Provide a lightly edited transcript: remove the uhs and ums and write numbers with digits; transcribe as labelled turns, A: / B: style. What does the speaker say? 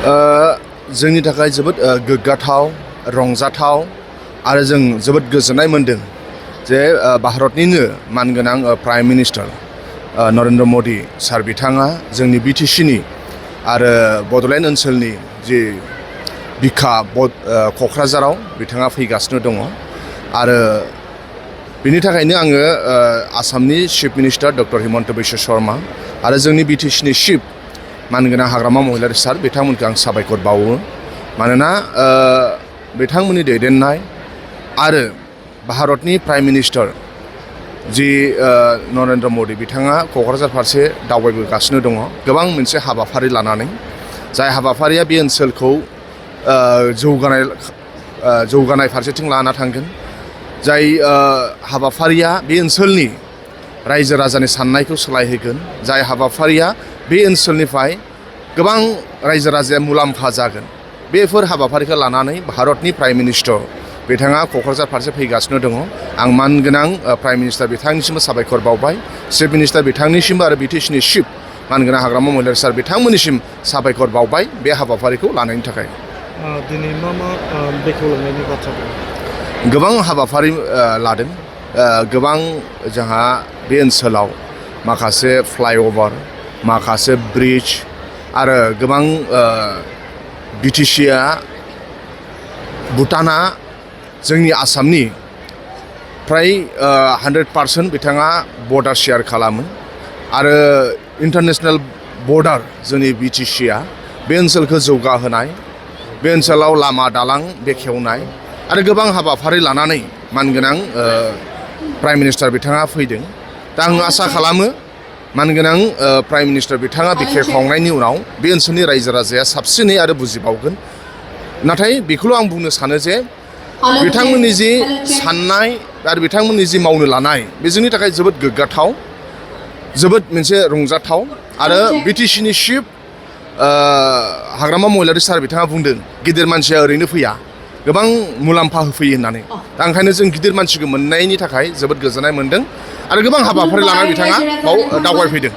A: जोंनि थाखाय जोबोद गोग्गाथाव रंजाथाव आरो जों जोबोद गोजोननाय मोनदों जे भारतनिनो मानगोनां प्राइम मिनिस्टार नरेन्द्र मदि सार बिथाङा जोंनि बिटिसिनि आरो बड'लेण्ड ओनसोलनि जि बिखा क'क्राझाराव बिथाङा फैगासिनो दङ आरो बिनि थाखायनो आङो आसामनि chief minister doctor Himanta Biswa Sharma आरो जोंनि बिटिसिनि चिफ मानगोनां हाग्रामा महिलारि सार बिथांमोनखौ आं साबायखर बावो मानोना बिथांमोननि दैदेननाय आरो भारतनि प्राइम मिनिस्टार जि नरेन्द्र मदि बिथाङा क'क्राझार फारसे दावबायबोगासिनो दङ गोबां मोनसे हाबाफारि लानानै जाय हाबाफारिया बे ओनसोलखौ जौगानाय फारसेथिं लाना थांगोन जाय हाबाफारिया बे ओनसोलनि रायजो राजानि साननायखौ सोलायहोगोन जाय हाबाफारिया बे ओनसोलनिफ्राय गोबां रायजो राजाया मुलाम्फा जागोन बेफोर हाबाफारिखौ लानानै भारतनि प्राइम मिनिस्टार बिथाङा क'क्राझार फारसे फैगासिनो दङ आं मानगोनां प्राइम मिनिस्टार बिथांनिसिमबो साबायखर बावबाय चिफ मिनिस्टार बिथांनिसिमबो आरो बिटिसिनि चिफ मानगोनां हाग्रामा महिलारि सार बिथांमोननिसिम साबायखर बावबाय बे हाबाफारिखौ लानायनि थाखाय
B: दिनै मा बेखेवलांनायनि बाथ्रा
A: गोबां हाबाफारि लादों गोबां जोंहा बे ओनसोलाव माखासे फ्लाइअभार माखासे ब्रिज आरो गोबां बिटिसिआ भुटाना जोंनि आसामनि फ्राय 100% बिथाङा बर्डार शेयार खालामो आरो इन्टारनेशनेल बर्डार जोंनि बिटिसिआ बे ओनसोलखौ जौगाहोनाय बे ओनसोलाव लामा दालां बेखेवनाय आरो गोबां हाबाफारि लानानै मानगोनां प्राइम मिनिस्टार बिथाङा फैदों दा आं आसा खालामो मानगोनां प्राइम मिनिस्टार बिथाङा बेखेवखांनायनि उनाव बे ओनसोलनि रायजो राजाया साबसिनै आरो बुजिबावगोन नाथाय बेखौल' आं बुंनो सानो जे बिथांमोननि जि साननाय आरो बिथांमोननि जि मावनो लानाय बे जोंनि थाखाय जोबोद गोग्गाथाव जोबोद मोनसे रंजाथाव आरो बिटिसिनि चिफ हाग्रामा महिलारि सार बिथाङा बुंदों गिदिर मानसिया ओरैनो फैया गोबां मुलाम्फा होफैयो होननानै दा ओंखायनो जों गिदिर मानसिखौ मोननायनि थाखाय जोबोद गोजोननाय मोनदों आरो गोबां हाबाफारि लानानै बिथाङा बाव दावबायफैदों।